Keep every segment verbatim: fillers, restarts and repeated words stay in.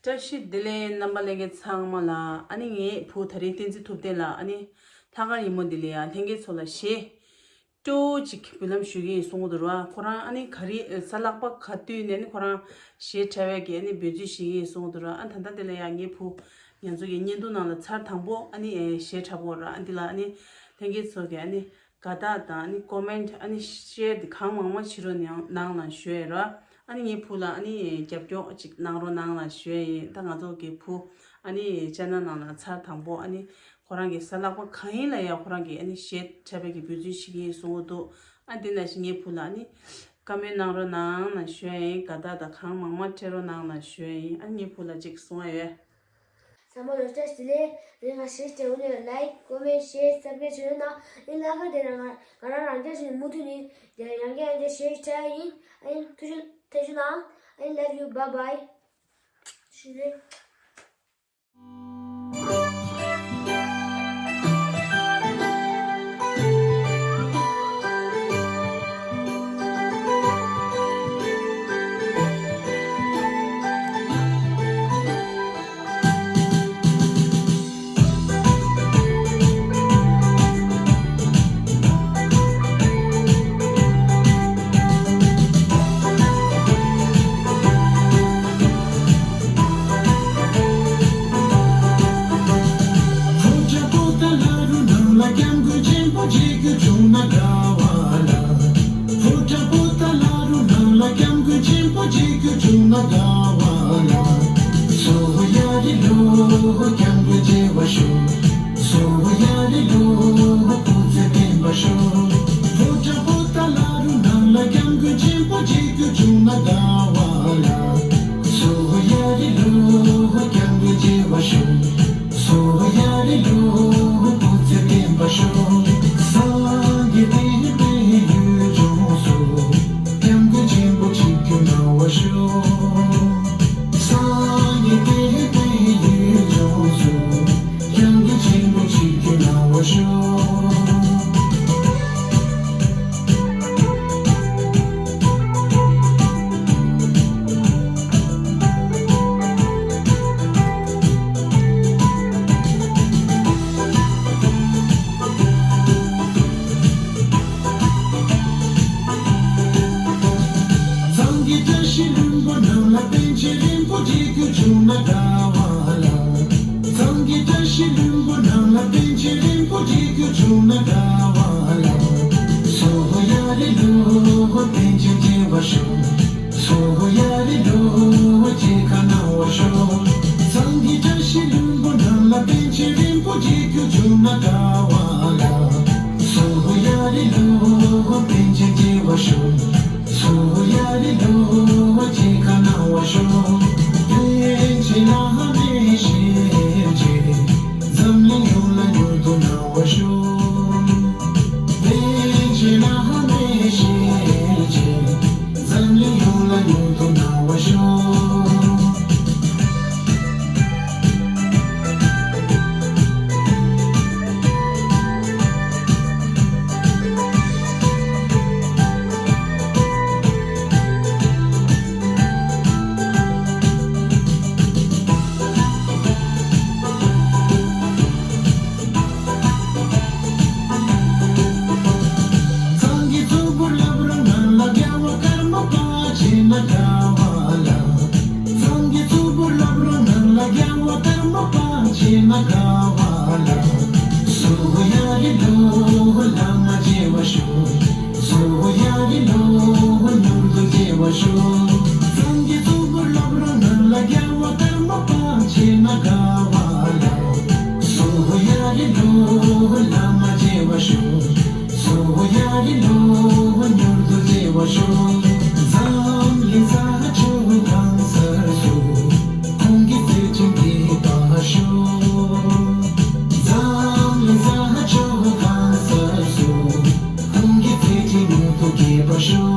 བཀྲ་ཤིས་བདེ་ལེགས། རྣམ་པ་ལྷན་རྒྱས་ཚང་མ་ལ། ཨ་ནི་ངའི་བུ་ད་རིང་བསྟན་འཛིན་ཐུབ་བསྟན་ལགས། ཨ་ནི་ལྷག་དཀར་ཡིན་མོ་འདི་ལ་ཡ་ལྷན་རྒྱས་ཚོ་ལ་གཞས་སྤྲོ་ཅིག་འབུལ་ལམ་ཞུ་གི་ཡིན་གསུང་གི་འདུག་ར། ཁོ་རང་ཨ་ནི་ག་རེ་གཟའ་ལྷག་པ་ག་དུས་ནས་ཨ་ནི་ཁོ་རང་གཞས་འཁྲབ་ཡས་ཀྱི་ཨ་ནི་འབོད་ཚིག་ཞུ་གི་ཡིན་གསུང་གི་འདུག་ར། ཨ་ད་ལྟ་འདི་ལ་ཡ་ངའི་བུ་ང་ཚོ་གི་བརྙན་ཐུང་ནང་ལ་ཚར་དང་པོ་ཨ་ནི་གཞས་འཁྲབ་ཡོད་ར། ཨ་འདི་ལ་ཨ་ནི་ལྷན་རྒྱས་ཚོ་གི་ཨ་ནི་དགའ་རྟགས་དང་ཨ་ནི་ཀོ་མེན་ཊི་ཨ་ནི་ཤེར་འདི་གང་མང་མང་བྱེད་རོགས་གནང་ལ་ཞུ་ཡས་ར། ཨ་ནི་ངའི་བུ་ལ་ཨ་ནི་རྒྱབ་སྐྱོར་ཅིག་གནང་རོགས་གནང་ལ་ཞུ་ཡས་ཡིན། ད་ང་ཚོ་གི་བུ་ཨ་ནི་ཅེ་ནལ་ནང་ལ་ཚར་དང་པོ་ཨ་ནི་ཁོ་རང་གི་གཟའ་ལྷག་པ་གང་ཡིན་ལ་ཡ་ཁོ་རང་གི་ཨ་ནི་གཞས་འཁྲབ་པའི་གི་འབོད་ཚིག་ཞུ་གི་ཡིན་གསུང་གི་འདུག་ཨ་འདི་ནང་བཞིན་ངའི་བུ་ལ་ཨ་ནི་བཀའ་མོལ་གནང་རོགས་གནང་ལ་ཞུ་ཡས་ཡིན། དགའ་རྟགས་དང་གང་མང་མང་སྤྲད་རོགས་གནང་ལ་ཞུ་ཡས་ཡིན། ཨ་ནི་ངའི་བུ་ལ་ཅིག་གསུང་ཡ་ཡོད། ཚང་མ་ལ་བཀྲ་ཤིས་བདེ་ལེགས། རེད། ང་གཞས་སྤྲད་འོ་ནས་ལའིཀ་ཀོ་མེན་ཊི་ཤེར་སབ་སི་ཀ་རེབ་བྱེད་རོགས་གནང་། ཨ་ནི་ལྷག་དཀར་དེ་ན་ང་ང་རང་རང་རྐྱ་བྱས་ནས་མུ་མཐུད་ནས་དེ་ཡང་བསྐྱར་ཡང་བསྐྱར་གཞས་འཁྲབ་ཡ་ཡིན། ཨ་ནི་ཐུགས་རྗེ་ཐུགས་རྗེ་གནང་། ཨ་ནི་ལབ་ཡོད། བཱའི་བཱའི། ཞུ་རེད། ཕོ་བྲང་པོ་ཏཱ་ལ་རུ་ནང་ལ་སྐྱབས་མགོན་ཆེན་པོ་མཇལ་རྒྱུ་བྱུང་ན་དགའ་བ་ལ། ཕོ་བྲང་པོ་ཏཱ་ལ་རུ་ནང་ལ་སྐྱབས་མགོན་ཆེན་པོ་མཇལ་རྒྱུ་བྱུང་ན་དགའ་བ་ལ། སོ་ཡ་རི་ལོ་སྐྱབས་མགོན་མཇལ་བར་ཤོག་སོ་ཡ་རི་ལོ་སྐུ་ཚེ་བརྟན་པར་ཤོག་ཕོ་བྲང་པོ་ཏཱ་ལ་རུ་ནང་ལ་སྐྱབས་མགོན་ཆེན་པོ་མཇལ་རྒྱུ་བྱུང་ན་དགའ་བ་ལ། སོ་ཡ་རི་ལོ་སྐྱབས་མགོན་མཇལ་བར་ཤོག་སོ་ཡ་རི་ལོ་སྐུ་ཚེ་བརྟན་པར་ཤོག་སངས་རྒྱས་བསྟན་པའི་ཡུལ་ལྗོངས་སུ། སྐྱབས་མགོན་ཆེན་པོ་མཇལ་རྒྱུ་གནང་བར་ཤོག་སངས་རྒྱས་བསྟན་པའི་ཡུལ་ལྗོངས་སུ། སྐྱབས་མགོན་ཆེན་པོ་མཇལ་རྒྱུ་གནང་བར་ཤོག་གཙང་གི་བཀྲ་ཤིས་ལྷུན་པོ་ནང་ལ་པཎ་ཆེན་རིན་པོ་ཆེ་མཇལ་རྒྱུ་བྱུང་ན་དགའ་བ་ལ། གཙང་གི་བཀྲ་ཤིས་ལྷུན་པོ་ནང་ལ་པཎ་ཆེན་རིན་པོ་ཆེ་མཇལ་རྒྱུ་བྱུང་ན་དགའ་བ་ལ། སོ་ཡ་རི་ལོ་པཎ་ཆེན་མཇལ་བར་ཤོག་སོ་ཡ་རི་ལོ་མཇལ་ཁ་གནང་བར་ཤོག་གཙང་གི་བཀྲ་ཤིས་ལྷུན་པོ་ནང་ལ་པཎ་ཆེན་རིན་པོ་ཆེ་མཇལ་རྒྱུ་བྱུང་ན་དགའ་བ་ལ། སོ་ཡ་རི་ལོ་པཎ་ཆེན་མཇལ་བར་ཤོག་སོ་ཡ་རི་ལོ་མཇལ་ཁ་གནང་བར་ཤོག་པཎ་ཆེན་བླ་མའི་ཞལ་མཇལ། འཛམ་གླིང་ཡོངས་ལ་མྱུར་དུ་གནང་བར་ཤོག་པཎ་ཆེན་བླ་མའི་ཞལ་མཇལ། འཛམ་གླིང་ཡོངས་ལ་མྱུར་དུ་གནང་བར་ཤོག་གཙང་གི་གཙུག་པུར་བླ་བྲང་ནང་ལ་རྒྱལ་བ་ཀརྨ་པ་མཇལ་ན་དགའ་བ་ལ། གཙང་གི་གཙུག་པུར་བླ་བྲང་ནང་ལ་རྒྱལ་བ་ཀརྨ་པ་མཇལ་ན་དགའ་བ་ལ། སོ་ཡ་རི་ལོ་བླ་མ་མཇལ་བར་ཤོག་སོ་ཡ་རི་ལོ་མྱུར་དུ་མཇལ་བར་ཤོག་གཙང་གི་གཙུག་པུར་བླ་བྲང་ནང་ལ་རྒྱལ་བ་ཀརྨ་པ་མཇལ་ན་དགའ་བ་ལ། སོ་ཡ་རི་ལོ་བླ་མ་མཇལ་བར་ཤོག་སོ་ཡ་རི་ལོ་མྱུར་དུ་མཇལ་བར་ཤོག་འཛམ་གླིང་ས་ཕྱོགས་གང་སར་སུ། ཁོང་གི་བརྩེ་ཆེན་རྒྱས་པར་ཤོག་འཛམ་གླིང་ས་ཕྱོགས་གང་སར་སུ། ཁོང་གི་བརྩེ་ཆེན་མྱུར་དུ་རྒྱས་པར་ཤོག་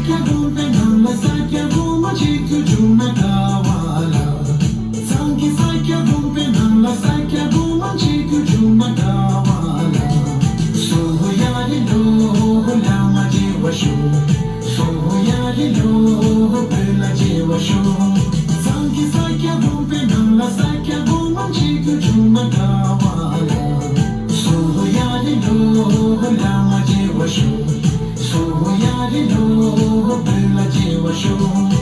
སྐྱ་དགོན་པའི་ནང་ལ་ས་སྐྱ་སྒོ་མོ་ཆེ་ཁྱོད་བྱུང་ན་དགའ་བ་ལ། ཚང་གི་ས་སྐྱ་དགོན་པའི་ནང་ལ་ས་སྐྱ་སྒོ་མོ་ཆེ་ཁྱོད་བྱུང་ན་དགའ་བ་ལ། སོ་ཧོ་ཡ་རི་ལོ་ཧོ་ལ་མ་བརྗེ་བ་ཤོག་སོ་ཧོ་ཡ་རི་ལོ་ཧོ་བོད་ལ་བརྗེ་བ་ཤོག་ཚང་གི་ས་སྐྱ་དགོན་པའི་ནང་ལ་ས་སྐྱ་སྒོ་མོ་ཆེ་ཁྱོད་བྱུང་ན་དགའ་བ་ལ། སོ་ཧོ་ཡ་རི་ལོ་ཧོ་ལ་མ་བརྗེ་བ་ཤོག་སོ་ཧོ་ཡ་རི་ལོ་ཧོ་བོད་ལ་བརྗེ་བ་ཤོག